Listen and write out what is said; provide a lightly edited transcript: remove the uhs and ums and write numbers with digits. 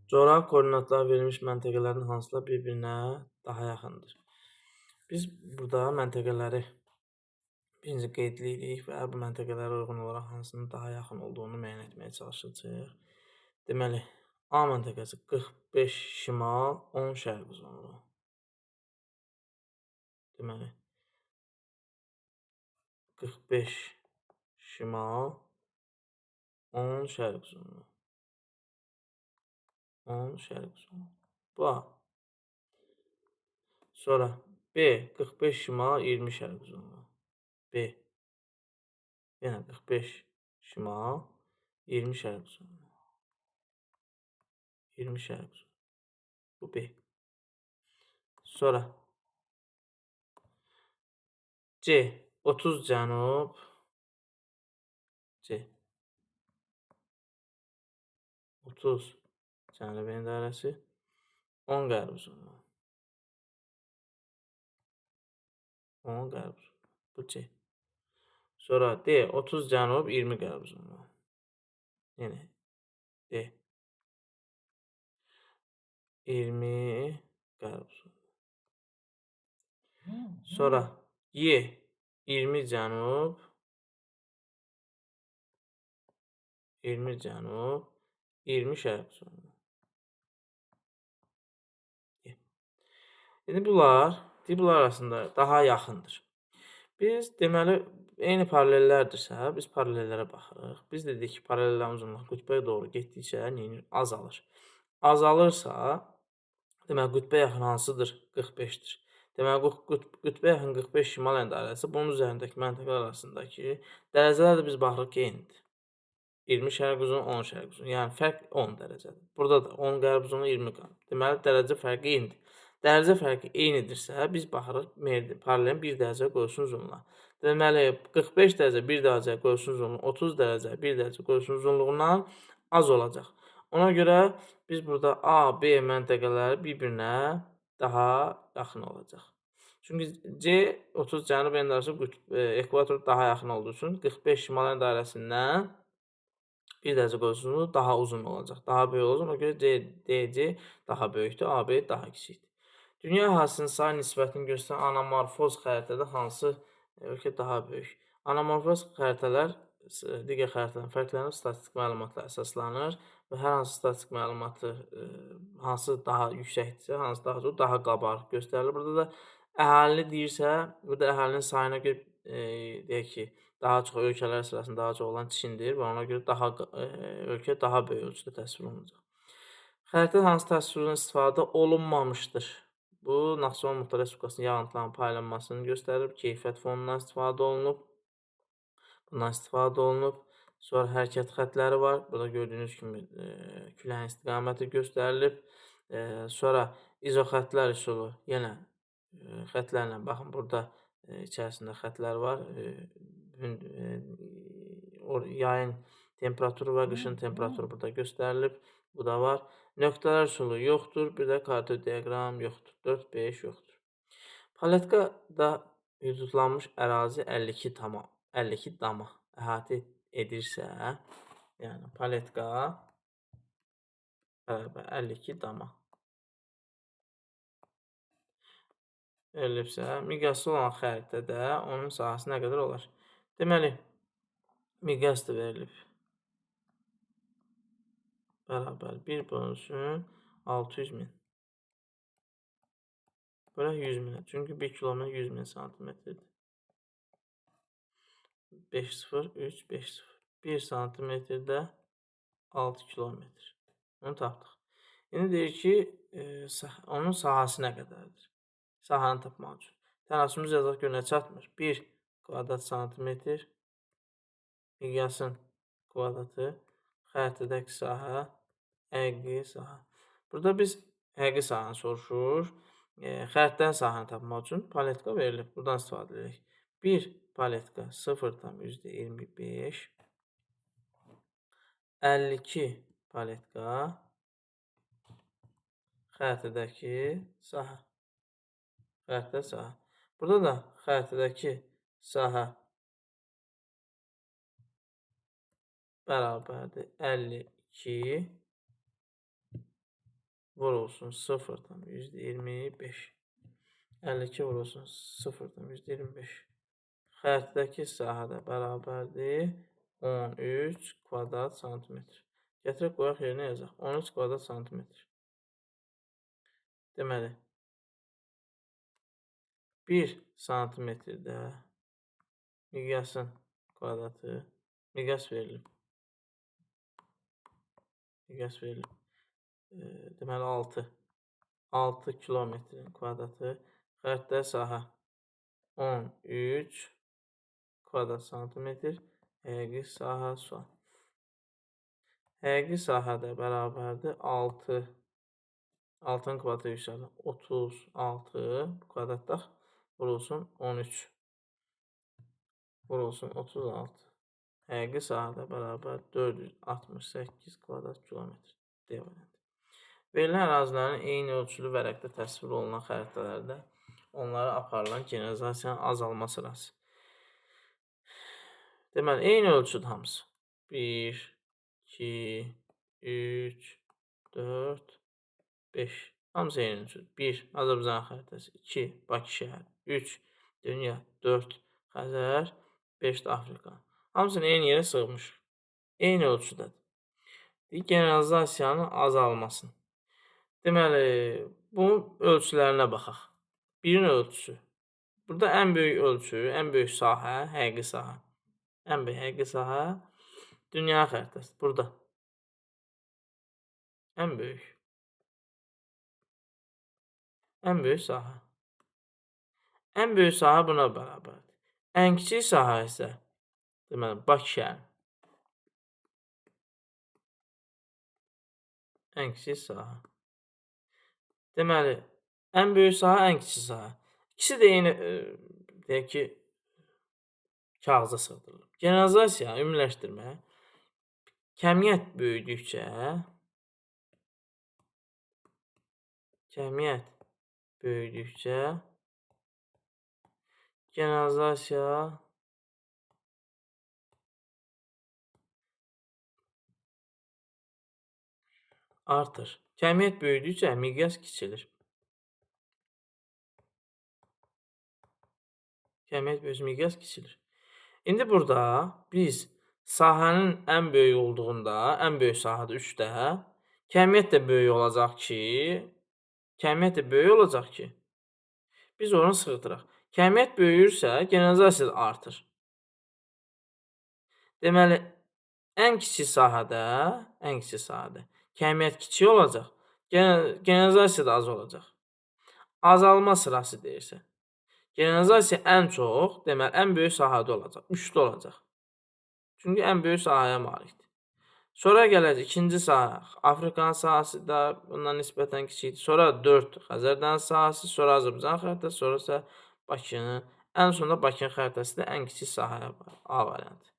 Coğrafi koordinatlar verilmiş məntəqələrin hansılar bir-birinə daha yaxındır? Biz burada məntəqələri birinci qeyd edirik və bu məntəqələrə uyğun olaraq hansının daha yaxın olduğunu müəyyən etməyə çalışacağıq. Deməli, A məntəqəsi 45 şimal, 10 şərq uzunluğu. Deməli, 45 şimal, 10 şərq uzunluğu. 10 şərq uzunluğu. Bu A. Sonra B, 45 şimal, 20 şərq uzunluğu. B. Yenə 45 şimal, 20 şərq uzunluğu. 20 şərq uzunluğu. Bu B. Sonra C, 30 cənub. C. 30 cənub en dairəsi, 10 qərb uzunluğu. 10 qərb uzunluğu. Bu C. Sonra D, 30 cənub, 20 qərb uzunluğu. Yəni D. 20 qərb uzunluğu. Sonra Y, 20 cənub, 20 cənub, 20 şərq uzunluğu. İndi bunlar, bunlar arasında daha yaxındır. Biz deməli, eyni paralellərdirsə, biz paralellərə baxırıq. Biz dedik ki, paralellərin uzunluğu qütbə doğru getdikcə azalır. Azalırsa, deməli, qütbə yaxın hansıdır? 45-dir. Deməli, qütbə yaxın 45 şimal en dairəsi, bunun üzərindəki məntəqələr arasındakı dərəcələr də biz baxırıq ki, eynidir. 20 şərq uzun, 10 şərq uzun. Yəni, fərq 10 dərəcədir. Burada da 10 qərb uzunluğu, 20 qərb. Deməli, dərəcə fərqi eynidir. Dərəcə fərqi eynidirsə, biz baxırıq paralelin 1 dərəcə qoyulsun uzunluğuna. Deməli, 45 dərəcə 1 dərəcə qoyulsun uzunluğu, 30 dərəcə 1 dərəcə qoyulsun uzunluğundan az olacaq. Ona görə biz burada A, B məntəqələri bir-birinə daha yaxın olacaq. Çünki C 30 cənub en dairəsi ekvator daha yaxın olduğu üçün 45 şimal en dairəsindən 1 dərəcə qoyulsun uzunluğu daha uzun olacaq, daha böyük olacaq. Ona görə C, D, C daha böyükdür, A, B daha kiçikdir. Dünya əhalisinin sayı nisbətini göstərən anamorfoz xəritədə hansı ölkə daha böyük? Anamorfoz xəritələr digər xəritələrdən fərqlənir, statistik məlumatla əsaslanır və hər hansı statistik məlumatı hansı daha yüksəkdirsə, hansı daha çox, daha qabarıq göstərilir. Burada da əhalini deyirsə, burada əhalinin sayına görə deyək ki, daha çox ölkələr sırasında daha çox olan Çindir və ona görə daha ölkə daha böyük ölçüdə təsvir olunacaq. Xəritədə hansı təsvirdən istifadə olunmamışdır? Bu, Naxçıvan Muxtar Respublikasının yağıntıların paylanmasını göstərir. Keyfiyyət fonundan istifadə olunub. Bundan istifadə olunub. Sonra hərəkət xətləri var. Burada gördüyünüz kimi küləyin istiqaməti göstərilib. Sonra izoxətlər üsulu yenə xətlərlə, baxın, burada içərisində xətlər var. Yayın temperaturu və qışın temperaturu burada göstərilib. Bu da var. Nöqtələr üsulu yoxdur. Bir də kartodiaqram yoxdur. 4, 5 yoxdur. Paletkada hüdudlanmış ərazi 52 dama əhatə edirsə, yəni paletka bərabər 52 dama verilibsə, miqyaslı olan xəritədə onun sahəsi nə qədər olar? Deməli, miqyas da verilib. Bərabər 1 bölünsün 600 min. Bölək 100 minə. Çünki 1 kilometr 100 min santimetrdir. 5, 0, 3, 5, 0. 1 santimetrdə 6 kilometr. Onu tapdıq. İndi deyir ki, onun sahəsi nə qədərdir? Sahəni tapmaq üçün. Tənasübümüz yazaq gör nə çatmır. 1 kvadrat santimetr miqyasın kvadratı xəritədəki sahə, həqiqi sahə. Burada biz həqiqi sahəni soruşur. Xəritədən sahəni tapmaq üçün paletka verilib. Buradan istifadə edirik. 1 paletka 0,25 52 paletka xəritədəki sahə. Xəritə sahə. Burada da xəritədəki sahə bərabərdir 52 vurulsun 0,25. 52 vurulsun 0,25. Xəritədəki sahədə bərabərdir 13 kvadrat santimetr. Gətirək qoyaq yerinə yazaq. 13 kvadrat santimetr. Deməli, 1 santimetrdə miqyasın kvadratı, miqyas verilib. Miqyas verilib. Deməli, 6. 6 kilometrin kvadratı. Xəritədə sahə 13 kvadrat santimetr. Həqiqi sahə sual. Həqiqi sahədə bərabərdir 6. 6-nın kvadratı yüksəldir. 36 kvadratdaq vurulsun 13. Vurulsun 36. Həqiqi sahədə bərabər 468 kvadrat kilometr. D variantı. Verilən ərazilərin eyni ölçülü vərəqdə təsvir olunan xəritələrdə onlara aparılan generalizasiyanın azalma sırası. Deməli, eyni ölçüdür hamısı. 1, 2, 3, 4, 5. Hamısı eyni ölçüdür. 1, Azərbaycan xəritəsi. 2, Bakı şəhəri. 3, dünya. 4, Xəzər. 5 də Afrika. Hamısını eyni yerə sığmışıq. Eyni ölçüdədir. Generalizasiyanın azalmasını. Deməli, bunun ölçülərinə baxaq. Birin ölçüsü. Burada ən böyük ölçü, ən böyük sahə, həqiqi sahə. Ən böyük həqiqi sahə dünya xəritəsi. Burada. Ən böyük. Ən böyük sahə. Ən böyük sahə buna bərabərdir. Ən kiçik sahə isə deməli, Bakı şəhəri. Ən kiçik sahə. Deməli, ən böyük sahə, ən kiçik sahə. İkisi də eyni, deyək ki, kağıza sığdırılıb. Generalizasiya, ümumiləşdirmə, kəmiyyət böyüdükcə, generalizasiya artır. Kəmiyyət böyüdükcə miqyas kiçilir. Kəmiyyət böyüdükcə miqyas kiçilir. İndi burada biz sahənin ən böyük olduğunda, ən böyük sahədə 3-də, kəmiyyət də böyük olacaq ki, biz onu sığdıraq. Kəmiyyət böyüyürsə, generalizasiya da artır. Deməli, ən kiçik sahədə kəmiyyət kiçik olacaq, generalizasiya da az olacaq. Azalma sırası deyirsə, generalizasiya ən çox, deməli, ən böyük sahədə olacaq, 3-də olacaq. Çünki ən böyük sahəyə malikdir. Sonra gələcək ikinci sahə, Afrikanın sahəsi də bundan nisbətən kiçikdir. Sonra 4 Xəzər dənizi sahəsi, sonra Azərbaycan xəritəsi, sonra isə Bakının, ən sonda Bakının xəritəsi də ən kiçik sahəyə var. A variantı.